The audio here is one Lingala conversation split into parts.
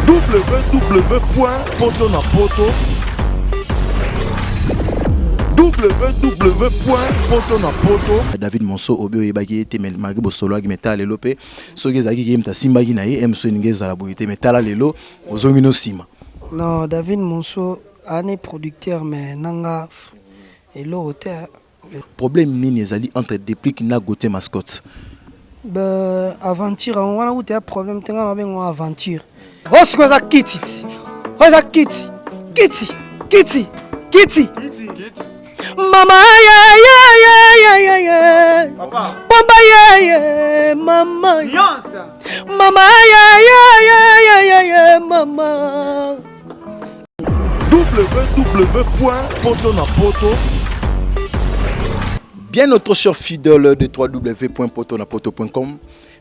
Www poto na poto, www poto na poto. David Monso obi oyebaki ye te, mais malgré bosolwaki, mais tala lelo mpe soki ezalaki ye moto asimbaki na ye mso elingi ezala boye te, mais tala lelo ozongi no nsima. Non, David Monso ani producteur, mais nanga eloko te. Problème nini ezali entre Déplique na Gauthier Mascotte? Ba aventure yango wana kuta ya problème te, nga na bengo aventure. Oyo sikoyo eza kiti ti, oyo eza kiti, kiti, kiti, kiti. Mama ye ye ye ye ye ye, pomba ye ye, mama, mama ye ye ye ye ye ye, mama. Www poto na poto. Bien, notre cher fidèle de www.potonapoto.com,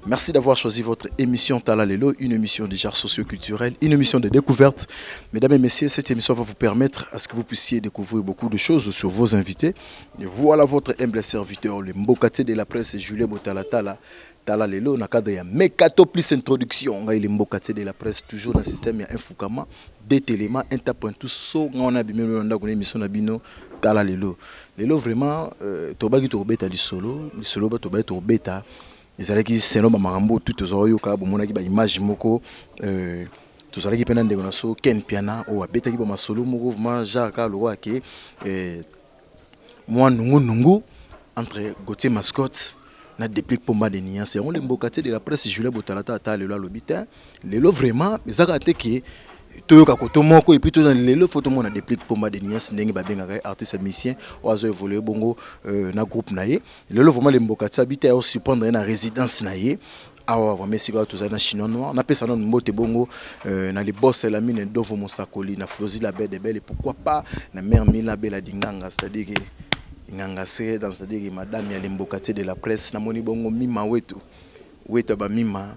merci d'avoir choisi votre émission Tala Lelo, une émission de genre socio-culturel, une émission de découverte. Mesdames et messieurs, cette émission va vous permettre à ce que vous puissiez découvrir beaucoup de choses sur vos invités. Et voilà votre humble serviteur, le Mbokate de la presse, Julien Botalatala. Tala Lelo, na cadre ya Mekato plus introduction, ngai le Mbokate de la presse, toujours dans le système ya Infukama, deux éléments, un point tout so, on a bimelo ndako na émission na bino Tala Lelo. Lelo vraiment tobaki tobeta lisolo, lisolo ba tobaki tobeta ezalaki selon bamakambo tu tozoyoka, bomonaki baimage moko, tozalaki mpe na ndeko na so Ken Piana oyo abetaki bamasolo moko vraiment genre kaka lokola ke mwa nungunungu entre Gauthier Mascotte na Déplique Pomba de Nuance. Yango le mbokatier de la presse Julien Botalata ata lelo alobi te, lelo vraiment ezaka te ke toyoka koto moko et puis tozana lelo faut tomona Déplique Pomba de Nuance, ndenge babengaka ye, artiste musicien oyo azo évolue bongo na groupe na ye. Lelo vraiment le mbokatier abi te aosurprendre ye na résidence na ye awa, vraiment esika oyo tozali na Chinois Noir. Napesa nano mbote bongo na libos Lamine Dovo Mosakoli, na Flosi la Belle de Belle, et pourquoi pas na mère Mila Bela Dinganga, c'est-à-dire que Nganga se dans, c'est-à-dire que madame ya lembokatier de la presse. Namoni bongo Mima Wetu, Wetu ya bamima,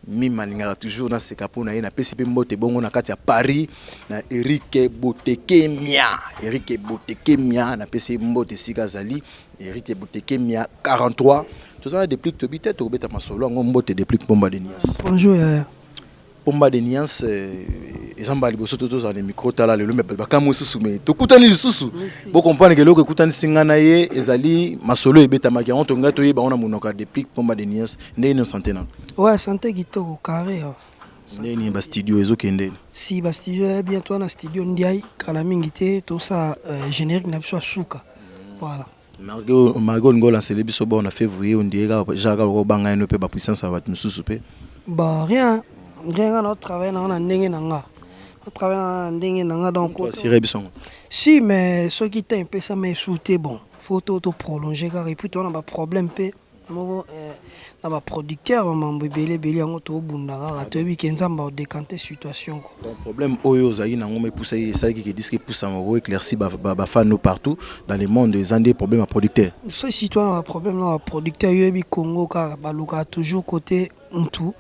Mima alingaka toujours naseka mpo na ye. Napesi mpe mbote bongo na kati ya Paris na Erike Botekemia, Erike Botekemia, napesi ye mbote esika azali, Erike Botekemia 43. Toza na Déplique, toyebi te tokobeta masolo yango. Mbote Déplique Pomba de Nias. Bonjour yaya. Pomba de Nias, eza mbala liboso to tozala na micro Tala Lelo, mais bakamwe lisusu, mais tokutani lisusu, bocomprendre ke eloko ekutanisi ngai na ye ezali masolo ebetamaki. Yango tongai toyeba yango na monoko ya Déplique Pomba de Nias. Ndenge nini santé nano? Ouais, santé kitoko, carré. Ndenge nini bastudio ezokende? Si, bastudio ya bien, toa na studio Ndiai kala mingi te, tosala générique na biso ya suka, voilà. Malgré olingi olancele biso bon na février, ondire kaka genre kaka obanga yeno mpe bapuissance ya bato mosusu mpe. Bon, rien, rien, nga na otravaille nanga na ndenge na nga, otravaille nanga na ndenge na nga, donc asire biso ngo. Si, mais soki temps epesama esu te, bon, faut to toprolonge kaka. Et puis toa na baproblème mpe moko na baproducteur, bamambo ebele ebele, yango tobunda kaka, toyebi ke Nzambe aodécante situation quoi. Donc problème oyo ozalaki nango ma epusaki, esalaki ke disque epusama ko éclairci bafan no partout dans le monde, eza nde problème ya producteur? So si toa na baproblème na baproducteur, yoyebi Congo kaka balukaka toujours côté mutu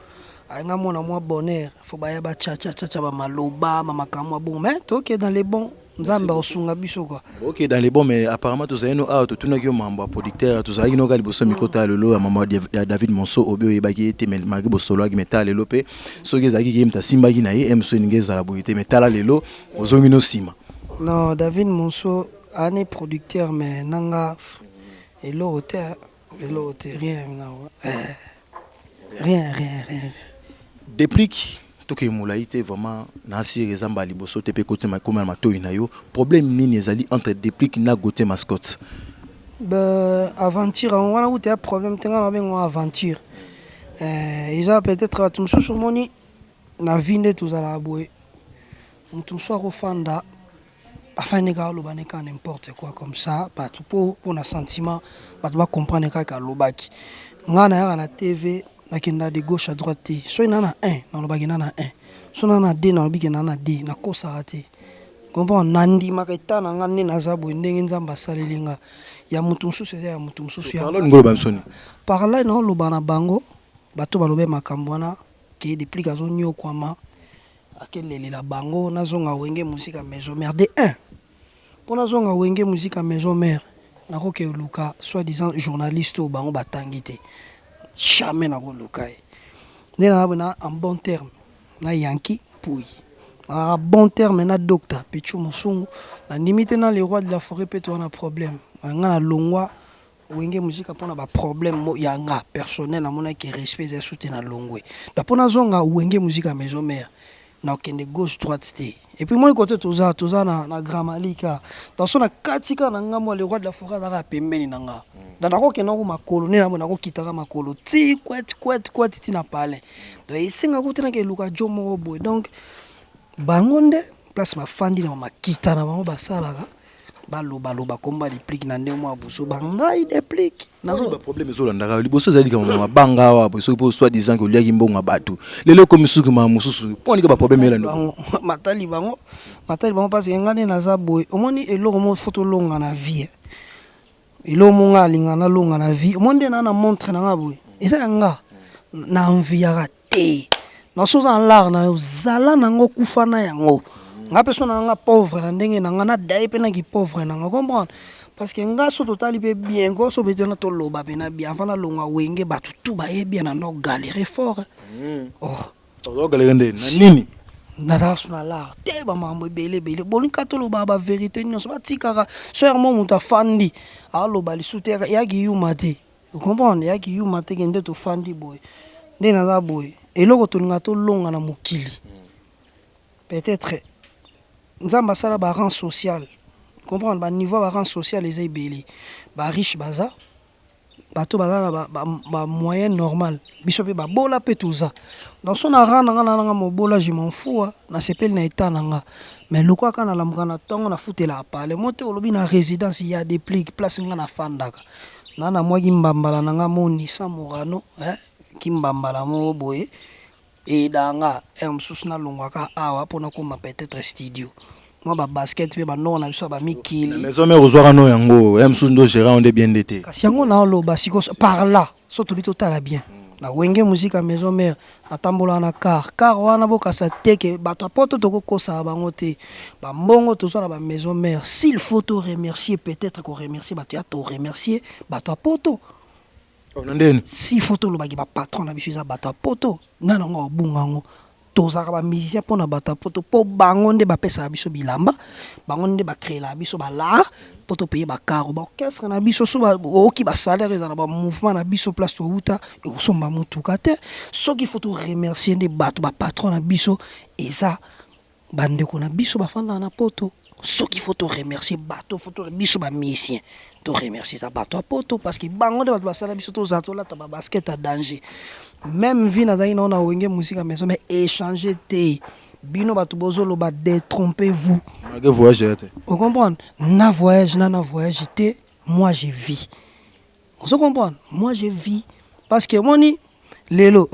alinga mona mwa bonheur, faut baya bachachachacha bamaloba bamakambo ya bongo, mais toke dans les bons, Nzambe akosunga biso quoi. Ok, dans les bons, mais apparemment tozali no awa, totunaki yo mambo ya producteur, tozalaki no kaka liboso ya mikro Tala Lelo ya mama ya David Monso obi oyebaki ye te, mais malgré bosolwaki, mais tala lelo mpe soki ezalaki ye moto asimbaki na ye mso elingi ezala boye te, mais tala lelo ozongi no nsima. Non, David Monso ani producteur, mais nanga eloko te, eloko te, rien, non, rien, rien, rien. Déplique, tokeye molai te, vraiment naasire eza mbala liboso te mpe ekoti koma na matoi na yo. Problème nini ezali entre Déplique na Gauthier Mascotte? Ba aventure yango wana kuta ya problème te, nga na bengo aventure. Eza peut-être bato mosusu omoni na vie nde tozalaka boye, moto mosusu akofanda, afandi kaka, aloba ne kaka n'importe quoi comme ça, bato mpo mpona sentiment bato bacomprendre kaka alobaki. Nga nayaka na TV, nakenda de gauche à droite te. Soki na na 1, nalobaki na na 1, so na na 2, nalobi ke na na 2, nakosaka te, comprendre? Nandimaka eta na nga nde naza boye, ndenge Nzambe asaleli nga. Ya motu mosusu eza ya motu mosusu. Par là olingi oloba biso nini? Par là naoloba na bango, bato baloba makambo wana ke Déplique azonyokwama, akelelela bango nazonga Wenge Musica Maison Mère de 1. Mpo nazonga Wenge Musica Maison Mère, nakoki koluka soi disant journaliste oyo bango batangi te, jamais nakoluka ye. Nde naza boye na en bon terme na Yanki. Pui en bon terme na docta Pitshou Musungu, nandimi te na le roi de la foret pe toza na problème, nga na longwa Wenge Musica pona ba problème ya nga personnel, namonaki que respect eza lisusu te na longwe, donc po nazonga Wenge Musica maison mère nakokende gauche droite te, et puis omoni cote toza, toza na grand Malika, donc soki nakati kaka na ngambo ya le roi de la foret aza kaka pembeni na nga, donc nakokende yango makolo nde nakokita kaka makolo ti kwet kwet kwet ti na palais. Donc esenga kutu nake luka djo moko boye donc bango nde place bafandi na makita na bango basalaka baloba loba komba deplick na ndenge mwa buzoba ngai deplick nazo ba problème ezolandaka yo liboso ezali likambo ya mabanga awa boye soki mpo soit disant ke oliaki mbongo ya bato lelo ekomi suki makambo mosusu mpo nika ba problème elanda bango matali bango matali bango parce que ngai nde naza boye omoni eloko moko faut tolonga na vie Eloko moko nga nalinga nalonga na vie omoni nde naa na montre na nga boye eza ya nga na enviyaka te na soki oza na lar na yo zala na yango kufa na yango nga pe soki na nga pauvre na ndenge na nga na daye pe na ki pauvre na nga comprendre parce que nga soki totali pe bien ko soki pe toloba pena bien avant nalongwa wenge batu tout bayebi ya na nord galere fort oh. Ozo galere nde na nini? Nazalaka su na lar te ba makambo ebele ebele bolingi kaka tolobaka ba verite nionso batikaka soeur moko mutu afandi aloba lisusu te ya kiyuma te o comprendre ya kiyuma te ke nde tofandi boye nde naza boye eloko tolingaka tolonga na mokili peut etre nzambe asala ba rang social comprendre ba niveau ya ba rang social eza ebele ba riche baza Bato baza na ba moyen normal biso pe babola pe toza donc soki na rang na nga na nga mobola je m'en fous hein na sepeli na etat na nga mais lokola kaka na lamuka na tongo na futelaka palais moi te olobi na residence ya deplick place nga na fandaka na na mwa kimbambala na nga mo Nissan Murano hein kimbambala moko boye Eyedaka nga heure mosusu nalongwa kaka awa po nakoma peut etre studio. Mwa ba basket pe ba noko na biso ya ba mikili. Na maison mère ozwaka no yango heure mosusu nde o gerer yango nde bien nde te. Kasi yango nao loba sikoyo par là soki tolobi totala bien na wenge musica maison mère natambolaka na car, car wana bokasa te que bato ya poto toko kosaka bango te ba mbongo tozwa na ba maison mère s'il faut to remercier peut etre ko remercier bato ya to remercier bato ya poto. Oh, na ndeni? S'il faut toloba ke ba patron na biso eza bato ya poto, nani yango akobunga yango? Tozalaka ba musiciens pona bato ya poto po bango nde bapesaka biso bilamba, bango nde ba creelaka biso ba lar po to payer ba caro. Ba orchestre na biso soki oyoki ba salaire ezala na ba mouvement na biso place towuta ekosomba mutuka te. Soki faut to remercier nde bato ba patron na biso eza Ba ndeko na biso ba fandaka na poto soki faut to remercier bato faut to biso ba musiciens to remercier eza bato ya poto parce que bango nde bato basala biso tozala tolata ba basket ya danger meme vie nazalaki nango na wenge musica maison mais echanger te bino bato bozoloba detrompez vous Malgre voyage ya te. O comprendre na voyage na na voyage te moi je vis Ozo comprendre? Moi je vis parce que omoni lelo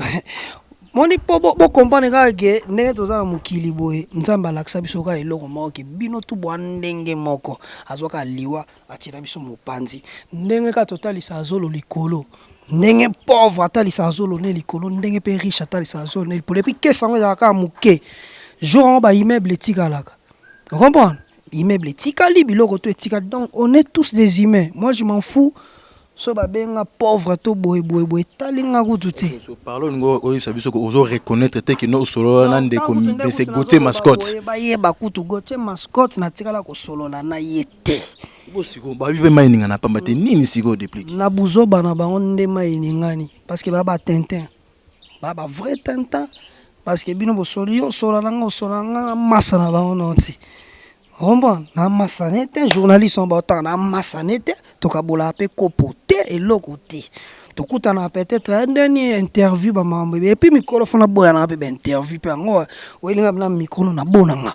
moni po bo, bo comprendre kaka ke ndenge toza na mokili boye Nzambe alakisa biso kaka eloko moko ke bino tout boa ndenge moko azwa kaka liwa atiela biso mopanzi ndenge kaka totalisaka zolo likolo ndenge pauvre atalisaka zolo ne likolo ndenge pe riche atalisaka zolo ne likolo et puis caisse yango ezalaka kaka moke jour yango ba immeuble etikalaka o comprendre Immeuble etikali biloko tout etikali donc on est tous des humains moi je m'en fous soki babengi nga pauvre to boye boye boye etali nga kutu te. Parle olingi oyebisa biso que ozo reconnaitre te que no osolola na ndeko monsieur Gauthier Mascotte. Bayeba kutu Gauthier Mascotte natikala kosolola na ye te. Bo sikoyo babi pe mayi eningana pamba te nini sikoyo deplick? Na buzoba na bango nde mayi eningani parce que ba ba tintin. Ba ba vrai tintin parce que bino bosoli yo osola na nga osola na nga masa na bango no ti comprendre na masa ne te journaliste on baotanga na masa ne te tokabolaka pe kopo te eloko te tokutanaka peut-être eh, ndeni interview ba makambo et puis mikolo fona boyanaka pe ba interview pe yango oyelinga na micro no nabonanga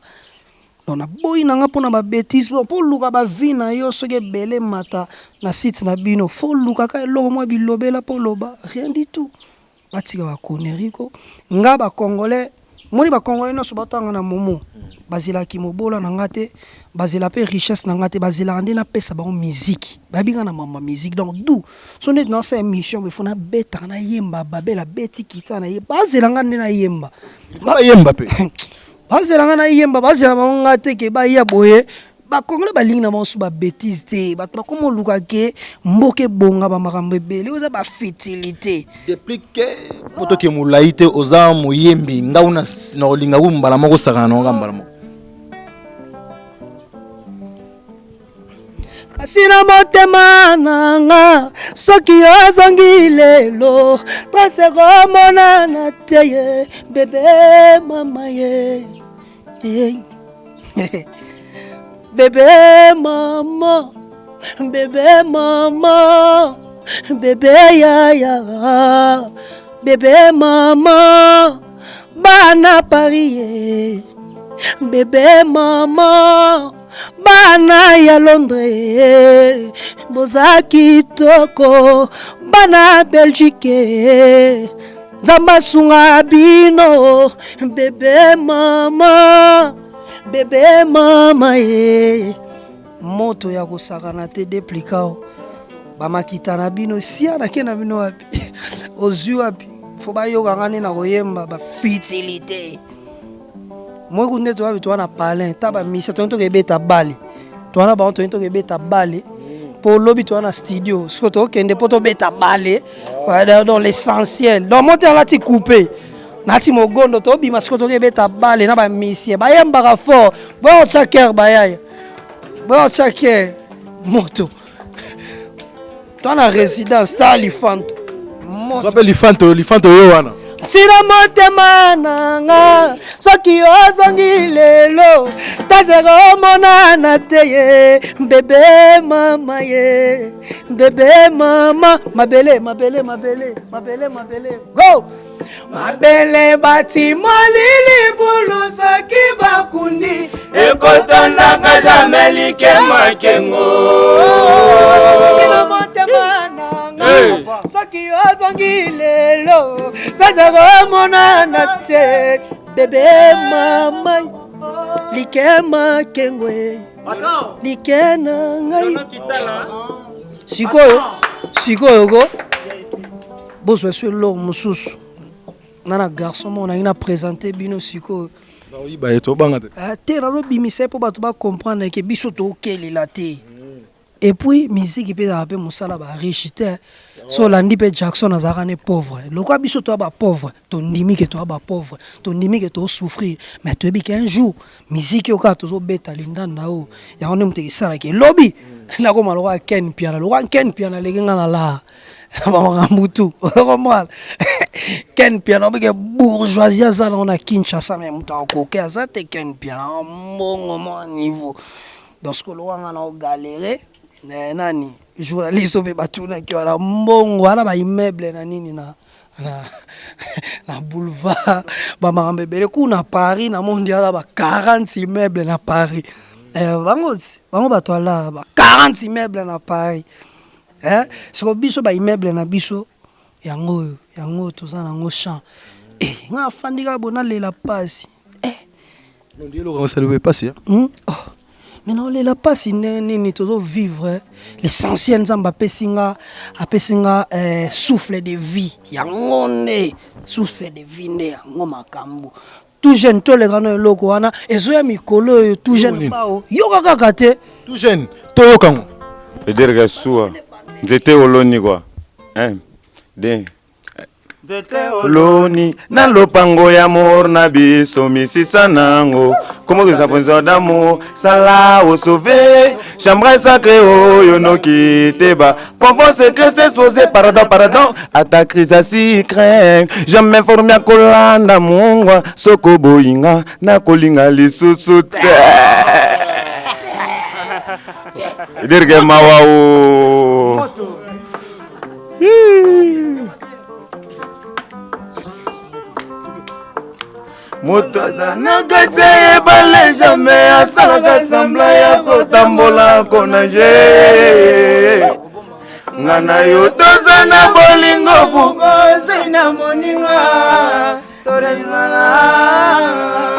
donc naboyi na nga mpona ba betise mpo oluka ba vie na yo soki ebele mata na site na bino fo oluka ka eloko mwa bilobela mpo oloba rien du tout batika ba connerie ko nga ba congolais moni ba congolais nyonso batanga na momo bazelaka kimobola na nga te bazela mpe richesse na nga te bazelaka nde napesa bango miziki bayebi nga na mama miziki donc du so neti naosala émission boye fo nabetaka nayemba babel abeti kita na ye bazela nga nde nayemba bayemba mpe Bazela nga nayemba, bazela bango nga te ke baya boye. Bakongole balingi na bango su babétise te. Bato bakoma oluka ke mboka ebonga, bamakambo ebele oyo eza bafutilité. Depuis ke po toke molai te, oza moyembi, ngau na kolinga ku mbala moko osakana na oka mbala moko. Kasi na motema na nga, soki ozongi lelo, trace ekomonana te ye, bebe mama ye. Bebe mama, bebe mama, bebe yaya, bebe mama, bana Paris ye, bebe mama, bana ya Londres, boza kitoko, bana Belgique, Nzambe asunga bino, bebe mama, bebe mama ye. Moto ya kosakana te. Deplikao bamakita na bino sia nake na bino wapi, ozwi wapi? Fo bayokanga nde na koyemba bafutilité. Moku nde towapi? Toza na palin ta bamisia, toyei tokebeta bale, toza na bango, toyei tokebeta bale mpo lobi toza na studio. Sikoyo tokende mpo tobeta bale. Donc l'essentiel, donc mo te alati coupe, nati mogondo, tobima sikoyo, tokebeta bale na bamisie bayembaka fort. Boya otya cœur, bayaya, boya otya cœur. Moto toa na résidence ta lifanto. Zwa mpe lifanto, lifanto yo wana. Sila motema na nga, soki ozongi lelo, tazaka omonana te ye, bebe mama ye, bebe mama, mabele, mabele, mabele, mabele, mabele, go mabele, batimoli libulu, soki bakundi ekotondaka jamais likema kengo. Sila motema na nga, soki ozongi lelo, sazaka omonana te, bebe mama, likema kengwe, like na ngai. Sikoyo, sikoyo ko bozwa so eloko mosusu nga na garçon moko nangi na présente bino sikoyo. Oyiba ye, tobanga te. Ah, te, nazobimisa ye mpo bato bacomprendre ke biso tokelela te. Et puis musique mpe ezalaka mpe mosala bariche te. So olandi mpe Jackson azalaka ne pauvre lokola biso. Toya bapauvre, tondimi ke toya bapauvre, tondimi ke tosouffrir, mais toyebi ke un jour musique oyo kaka tozobeta lindanda oyo, yango nde moto esalaka elobi nakoma lokola Ken Mpiana. Lokola Ken Mpiana aleki nga na laa bamakambo tu, okomwana Ken Mpiana obike bourgeoisie aza nango na Kinshasa, mais moto akoke aza te. Ken Mpiana mbongo mwa niveau. Donc sikoyo lokola nga na ogalere nani, journaliste oyo mpe batunaki wana mbongo wana, baimmeuble na nini na boulevard, bamakambo ebele kuna Paris, na mondi aza ba 40 immeuble na Paris. Bango bango bato ala ba 40 immeuble na Paris. Siko biso baimmeuble na biso yango oyo, yango oyo toza nango champ. Nga afandi kaka bo, nalela pasi. Eloko osali oyo pasi. Oh. Mais naolela mpasi ndenge nini? Tozovivre l'essentiel. Nzambe apesi nga, apesi nga souffle de vie, yango nde souffle de vie, nde yango makambo. Tout jeune toleka na eloko wana ezoya mikolo oyo. Tout jeune bao yoka kaka te. Tout jeune, toyoka ngo. Veut que suwa nzete oloni quoi, un deux. Nzete. Oloni na lopango ya mor na biso, misisa nango komokisa mponzo d'amour, sala osauve chambre sacré oyo noki te ba profond secret s'expose. Pardon, pardon, ata crise asikre jamais formi akolanda mungwa. Soko boyinga, nakolinga lisusu te. Dire que mawa o. Moto aza na kati ya ebale, jamais asalaka semblant ya kotambola konage. Nga na yo toza na bolingo bukozi na moninga, tolingana.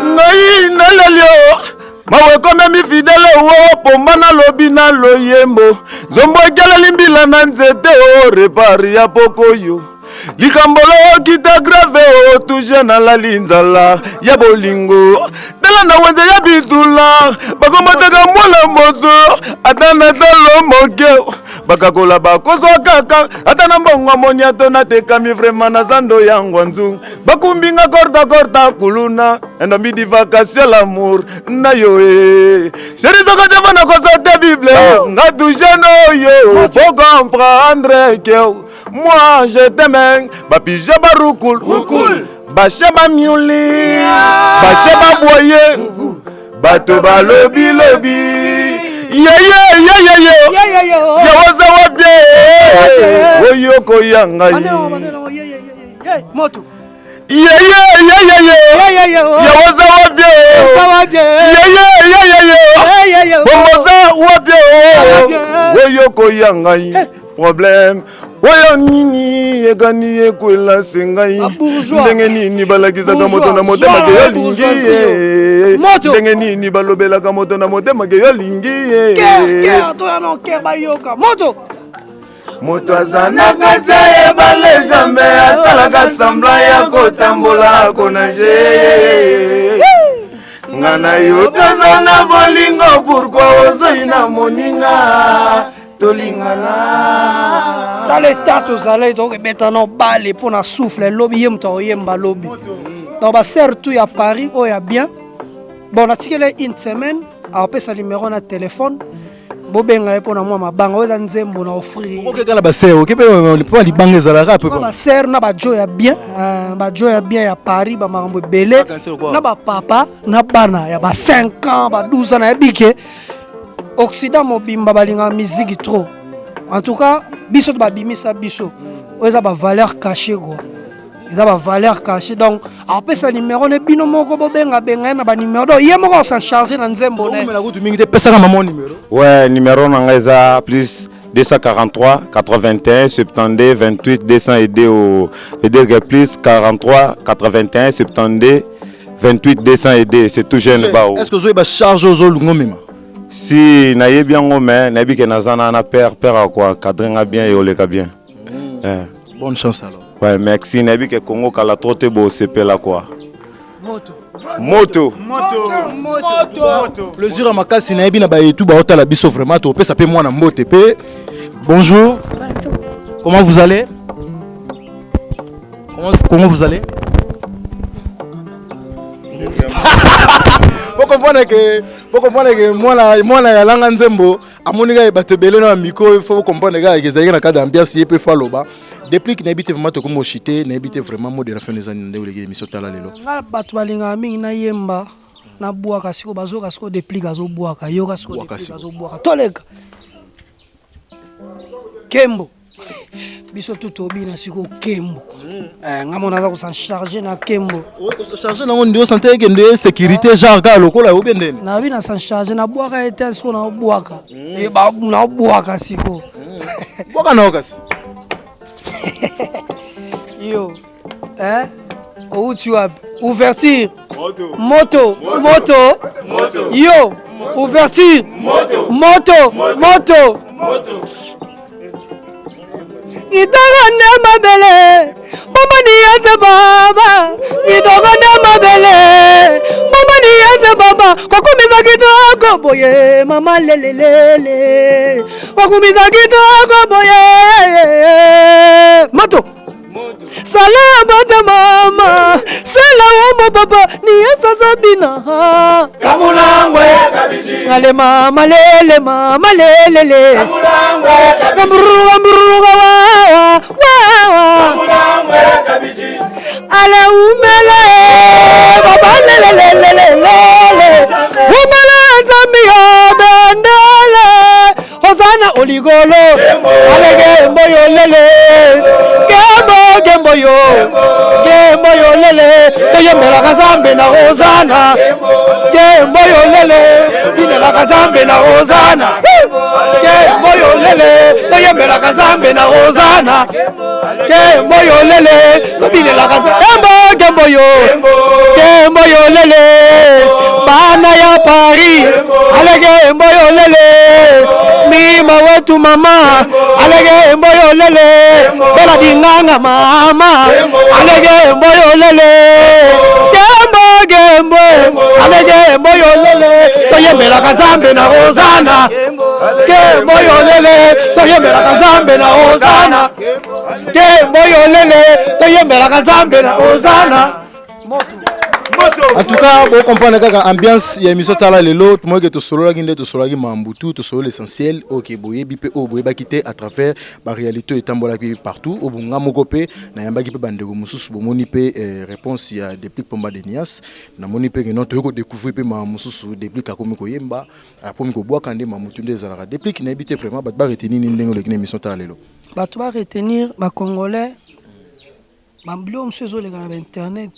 Ngai naleli yo, mawe ekomemi fidele wo pomba. Nalobi na loyembo, nzombo ekeleli mbila na nzete o repari ya pokoyo. Likambo lokita grave o touche nalali nzala ya bolingo. Tala na wenze ya bitula bakomataka mwana moto ata na talo moke bakakola bakozwa kaka ata na mbongo moniato natekami vraiment na zando ya ngwanzu bakumbinga korta korta kuluna endombi vacation l'amour na yo e chéri soko java na kosa te bible nga touche no yo pour comprendre que moi je t'aime bapija barukul rukul bashe bamiuli bashe baboye bato balobi lobi yeyeyeyeye yawaza wapye oyo koya ngai moto yeyeyeyeye yawaza wapye yeyeyeyeye bomboza wapye oyo koya ngai problème oyo nini ekani ekwelase ngai ndenge nini balakisaka moto na motema ke yo lingi ye ndenge nini balobelaka moto na motema ke yo lingi ye moto aza na kati ya ebale jamai asalaka semblant ya kotambola konage nga na yo toza na bolingo pourquoi ozoi na moninga tolingana. Tala eta tozalaki tokobeta na bale mpo na souffle lobi ye moto akoyemba lobi. Donc basere tout ya Paris oyo ya bien. Bon, natikeli une semaine, akopesa numéro na téléphone, bobenga ye mpo na mwa mabanga oyo eza nzembo na offrir. Okeka na basere oke mpe mpo libanga ezalaka pe. Basere na bajo ya bien, bajo ya bien ya Paris, bamakambo ebele na bapapa na bana ya ba 5 ans ba 12 ans. Nayebi ke Occident mobimba balingaka musique trop. En tout cas biso to babimisa biso oyo eza bavaleur caché quoi, eza bavaleur caché. Donc apesa numéro ne bino moko bobengabenga ye na banuméro, donc ye moko asan charge na nzembo ne. Okomela kutu mingi te, pesaka mama numéro. Ouais, numéro na ngai eza plus 243 81 72 28 202 au et plus 43 81 72 28 202, c'est tout jeune bao. Est ce que ozoyeba charge ozolunga omema? Si nayebi yango, mais nayebi ke naza na père père akoencadre nga bien e oleka bien. Bonne chance alors. Ouais, merci. Nayebi ke Congo kala trop te bosepela quoi. Moto. Moto. Moto. Plaisir ya makasi. Nayebi na bayetu baotala biso vraiment, topesa mpe mwana mbote mpe. Bonjour, comment vous allez? Comment vous allez? Po comprendre que mwana yalanga nzembo amoni kaka bato ebele na bamicro, il faut comprendre kaka ezalaki na cadre ambiance, ye mpe fo aloba. Déplique, nayebi te vraiment, tokomi oshite, nayebi te vraiment mot de la fin eza nini nde oleki émission tala lelo? Nga bato balingaka mingi nayemba, nabwaka sikoyo, bazoka sikoyo Déplique azobwaka, yoka sikoyo. Bwaka. Déplique Sikoyo. Azobwaka, toleka kembo, biso tu tobina sikoyo kembo. Nga mona aza kosan charge na kembo. Charge nango nde osante eke nde sécurité genre kaka lokola obe ndeni? Nabi na san charge, nabwaka ye te, sikoyo naobwaka. Naobwaka sikoyo. Bwaka nao kasi. Yo outi wapi? Ouverture moto moto yo, ouverture moto moto, kitoko nde mabele bomoni yeze baba, kitoko nde mabele bomoni yeze baba, kokumisa kitoko boye mama lelelele, kokumisa kitoko boye moto. Sala bata mama, sala wombo papa ni yesaza bina. Ale mama lele mama lelele gamburuga mburuga wawa wawa ale umele baba lelelelelele umele nzambi yo bendele hosana oligolo ale gembo yo lele gembo gembo yo gembo yo lele toyembelaka nzambe na hosana gembo yo lele binelaka nzambe na hosana gembo yo lele toyembelaka nzambe na hosana gembo yo lele tobinelaka gembo gembo yo gembo yo lele bana ya Paris ale gembo yo lele. Mima wetu mama, alege mboyo lele, bela dinganga mama, alege mboyo lele, gembo gembo, alege mboyo lele, toyembelaka Nzambe na Hosana, gembo yo lele, toyembelaka Nzambe na Hosana, gembo yo lele, toyembelaka Nzambe na Hosana. En tout cas, bocomprendre kaka ambiance ya émission. Tala lelo tomoki tosololaki nde tosololaki mambutu, tosolola essentiel oyo ke boyebi mpe oyo boyebaki te à travers baréalité oyo etambolaki partout. Oyo bonga moko mpe nayambaki mpe bandeko mosusu, bomoni mpe réponse ya Deplick Pomba de Nias. Namoni mpe ke non, toyei kodécouvrir mpe makambo mosusu. Deplick akomi koyemba, akomi kobwaka nde mamutu nde ezalaka. Deplick, nayebi te vraiment bato baretenir nini ndenge oleki na émission Tala lelo. Bato baretenir, bacongolais, babiloko mosusu ezoleka na bainternet,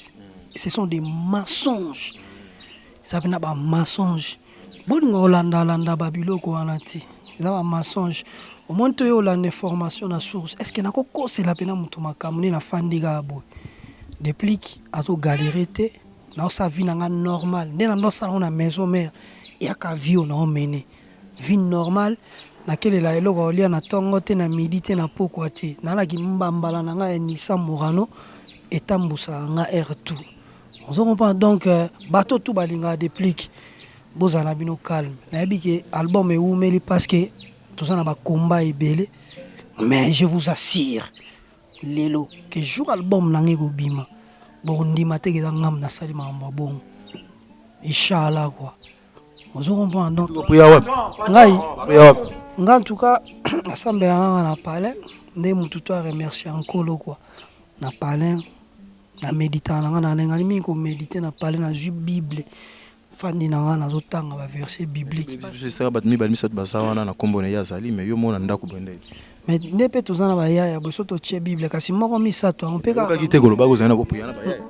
ce sont des mensonges. Eza mpena bamensonge. Bolinga kolandalanda babiloko wana te, eza bamensonge. Omoni to yo olanda information na source. Est ce que nakokosela mpena moto makambo nde nafandi kaka boye? Deplick azogalérer te, naosala vie na nga normal nde na ndosala ngo na maison mère. Eyaka vie oyo naomene, vie normale. Nakelela eloko ya kolia na ntongo te, na midi te, na pokwa te. Nalaki mbambala na ngai ya Nissan Murano etambusaka nga air tout. Ozo comprendre? Donc bato tu balingaka Deplick, bozala na bino calme. Nayebi ke album ewumeli parce que toza na bakomba ebele, mais je vous assure lelo ke jour album na ngai ekobima, bokondima te ke eza ngambu nasali makambo ya bongo, inchallah quoi. Ozo comprendre? Donc Priya wapi? Ngai Priya wapi? Nga en tout cas nasambela nanga na palais nde motu to aremercier Nkolo quoi. Na palais na méditaka na nga, na nengani mingi koméditer na palais. Nazwi Bible, fandi na nga, nazotanga baverset biblique. Biso esaka bato mibale misato baza wana na nkombo na ye azali, mais yo mona ndako boye nde Mais nde mpe toza na bayaya boye, so totie Bible kasi moko misato yango mpe kaka. Okaki te koloba kozali na kopriya na bayaya.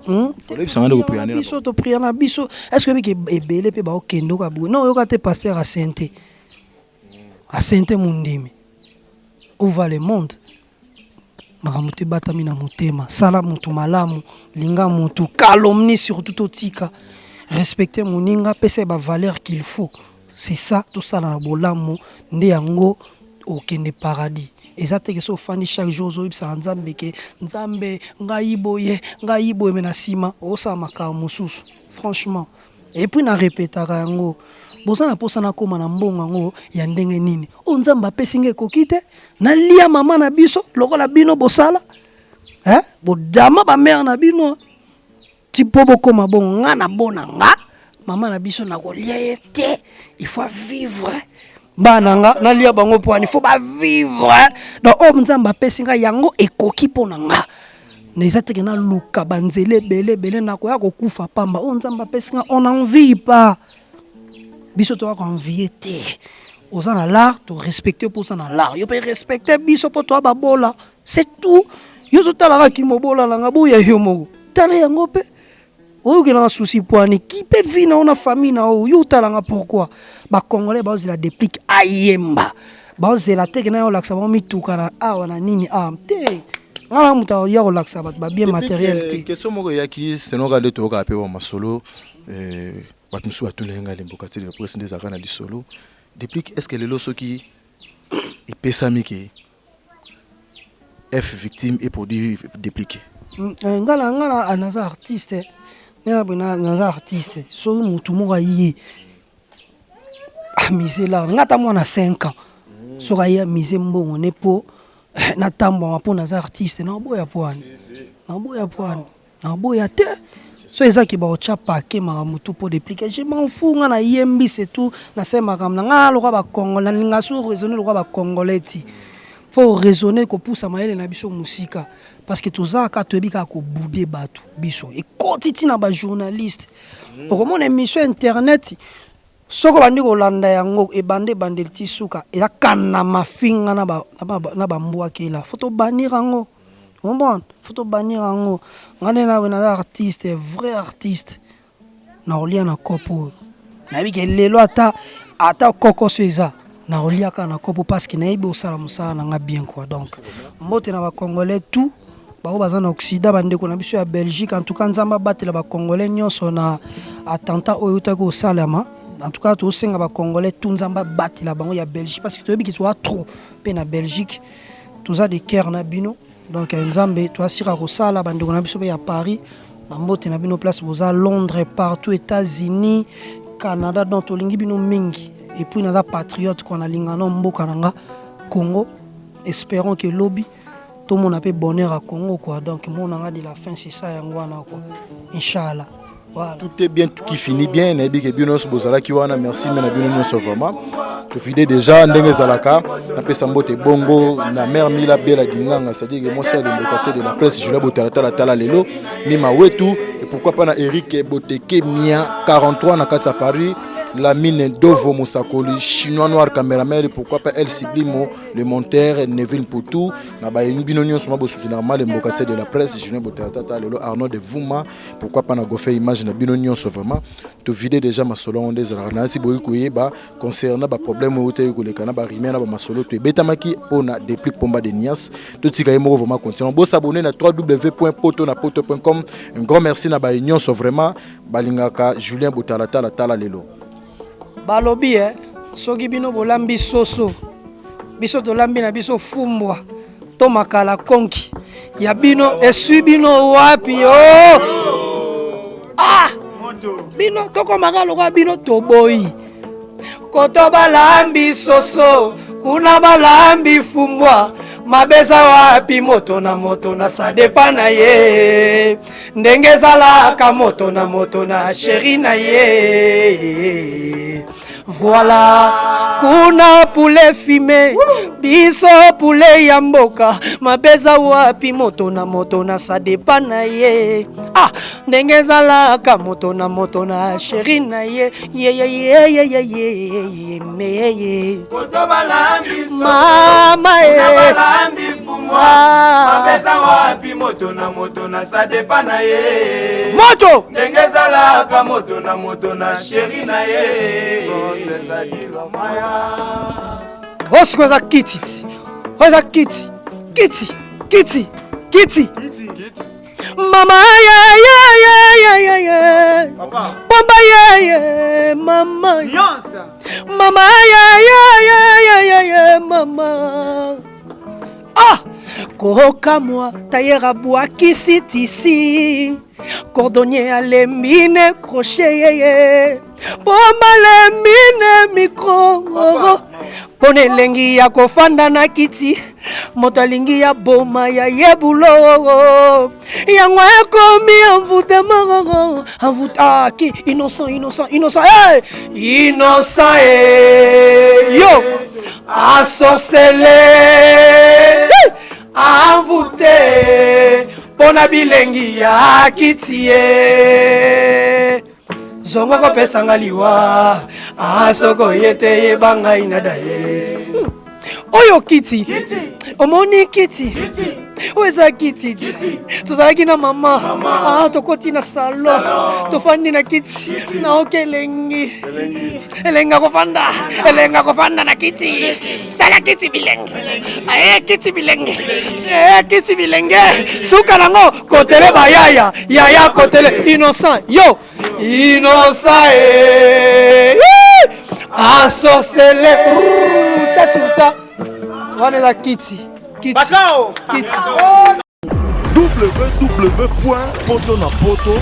Olebisanga nde kopriya nde na biso topriya na biso. Est ce que oyebiki ebele mpe baokende oka boye? Non, oyoka te pasteur asente asente mondimi. Où va le monde? Makambo te ebatami na motema. Sala motu malamu, linga motu, calomnie surtout totika. Respecte moninga, pesa ye bavaleur qu'il faut, c'est ça. Tosala na bolamu nde yango okende paradis. Eza te ke so ofandi chaque jour ozoyebisaka Nzambe ke Nzambe ngai boye, ngai boye, me na nsima osala makambo mosusu. Franchement, et puis na répétaka yango, boza na mposa nakóma na mbongo yango ya ndenge nini? Oyo Nzambe apesi ngai ekoki te? Nalia mama na biso lokola bino bosala, eh? Bodama bamare na bino ti mpo bokóma bongo. Nga na bona nga mama na biso nakolia ye te. Il faut vivre bana nga, nalia bango mpo wana il faut bavivre. Donc oyo Nzambe apesi ngai yango ekoki mpo na nga. Na eza teke naluka banzela ebele ebele, nakoya kokufa pamba. Oyo Nzambe apesi nga, on n'envie pas. Biso toya koenvie te. Oza na l'art, torespecte mpo oza na l'art. Yo mpe respecte biso mpo toya babola, c'est tout. Yo ozotalaka kimobola na nga boya, yo moko tala yango mpe oyokelanga susi pwani kipe vie na yo na famille na yo. Yo otalanga pourquoi bacongolais baozela Deplick ayemba, baozela teke na yo olakisa bango mituka na awa na nini awa te. Nga na moto ya kolakisa bato babien matériel te. Question moko eyaki senoka nde toyokaka mpe ba masolo, bato mosusu batuna ye ngai lemboka ti lelo presse nde ezalaka na lisolo. Deplick, est ce que lelo soki epesami ke F Victime eproduit Deplick? Nga na naza artiste, nga boye naza artiste. Soki motu moko aye amise lar nga, ata mwana 5 ans, soki aye amise mbongo ne mpo natambwama mpo naza artiste, naboya po wani, naboya po wani, naboya te. So ezaki baotya pake makambo tu mpo Deplick, je m'en fous. Nga nayembi, c'est tout. Nasali makambo na nga lokwa bacongolais. Nalinga so raisonner lokwa bacongolais ti faut raisonner, kopusa mayele na biso mosika, parce que toza kaka, toyebi kaka kobouder bato. Biso ekoti ntina bajournaliste, okomona émission internet, soki obandi kolanda yango ebanda ebandeli ti suka, eza kana mafinga na bambwakela. Faut tobannir yango, comprendre? Faut tobannir yango. Nga nde nawe naza artiste, vrai artiste. Nakolia na kopo oyo nayebi ke lelo ata kokoso eza, nakolia kaka na kopo parce que nayebi osala mosala na nga bien quoi. Donc mbote na bacongolais tout bao baza na Occident, bandeko na biso ya Belgique. En tout cas, Nzambe abatela bacongolais nyonso na attentat oyo eutaki kosalama. En tout cas tosenga ba congolais tout Nzambe abatela bango ya Belgique parce que toyebi ki toza trop pe na Belgique, toza de cœur na bino. Donc Nzambe toasira kosala bandeko na biso pe ya Paris, bambote na bino place boza, Londres, partout, États-Unis, Canada. Donc tolingi bino mingi. Et puis naza patriote quoi, nalinga na mboka na nga Congo. Espérons que lobi tomona pe bonheur à Congo quoi. Donc mona nga de la fin, c'est ça yango wana quoi, inchallah. Voilà. Tout est bien, tout qui finit bien. Nayebi ke bino nyonso bozalaki wana, merci me na bino nyonso vraiment. Tofide déjà ndenge ezalaka, napesa mbote bongo na mère Mila Bela Dinganga, c'est-à-dire que mwasi ya lembo quartier de la presse, Julia Botalatala tala lelo, Mima Wetu, et pourquoi pas na Eric Boteke Mia 43 na kati ya Paris, Lamine Dovo Mosakoli, Chinois Noir cameraman, et pourquoi pas El Sublimo, le monteur Neville Poutou, na ba bino nyonso ma bosutina malembo quartier de la presse, Julien Botalatala lelo, Arnaud de Vuma, pourquoi pas na gofe image na bino nyonso vraiment. To vide déjà masolo nde ezalaka na si boyi koyeba concernant ba problème oyo tey koleka na ba rumeur na ba masolo to ebetamaki pona Deplick Pomba de Nias. Totika ye moko vraiment continue. Bo s'abonner na www.potonapoto.com. Un grand merci na ba nyonso vraiment balingaka Julien Botalatala tala lelo. Balobi soki bino bolambi soso, biso tolambi na biso fumbwa to makala konki ya bino esui bino wapi oh! Ah! Bino tokomaka lokola bino toboyi. Koto balambi soso, kuna balambi fumbwa, mabeza wapi moto na moto na sadepa na ye. Ndenge ezalaka moto na moto na chéri na ye. Voilà, kuna poulet fumé, biso poulet ya mboka, mabeza wapi moto na moto na sadepa na ye. Ah, ndenge ezalaka moto na moto na chéri na ye. Ye ye ye ye ye ye ye me ye. Koto balambi soso, Mama ye. kuna balambi fumbwa, Ah. mabeza wapi moto na moto na sadepa na ye. Moto! Ndenge ezalaka moto na moto na chéri na ye. Osiko eza kiti ti. Oyo eza kiti. Kiti, kiti, kiti. Mama ye ye ye ye ye ye. Papa ye ye mama. Mama ye ye ye ye ye ye mama. Ah! Kokamwa tailleur abwakisi tisi. Cordonnier alembi ne crochet ye ye. Pomba alembi ne micro. Pona elengi ya kofanda na kiti, moto alingi ya boma ya ye bulo. Yango ekomi envoûtement, envoûte, ah, qui? Innocent, innocent, innocent, hey! Innocent, hey! Yo! Ensorcelé, hey! Envoûté, pona bilengi ya kiti ye. Zongo kopesanga liwa, ah, soko ye te yeba ngai na da ye. Oyo kiti. Omoni kiti. Oyo eza kiti. Tozalaki na mama. Ah, tokoti na salon. Tofandi na kiti. Naoki elengi. Elengi akofanda. Elengi akofanda na kiti. Tala kiti bilenge. Eh, kiti bilenge. Eh, kiti bilenge. Suka nango kotele bayaya. Yaya kotele innocent. Yo. Innocent eh. Ensorcelé. Tchatchousa. Wana eza kiti. Kiti. Bakao. Kiti. www.potonapoto.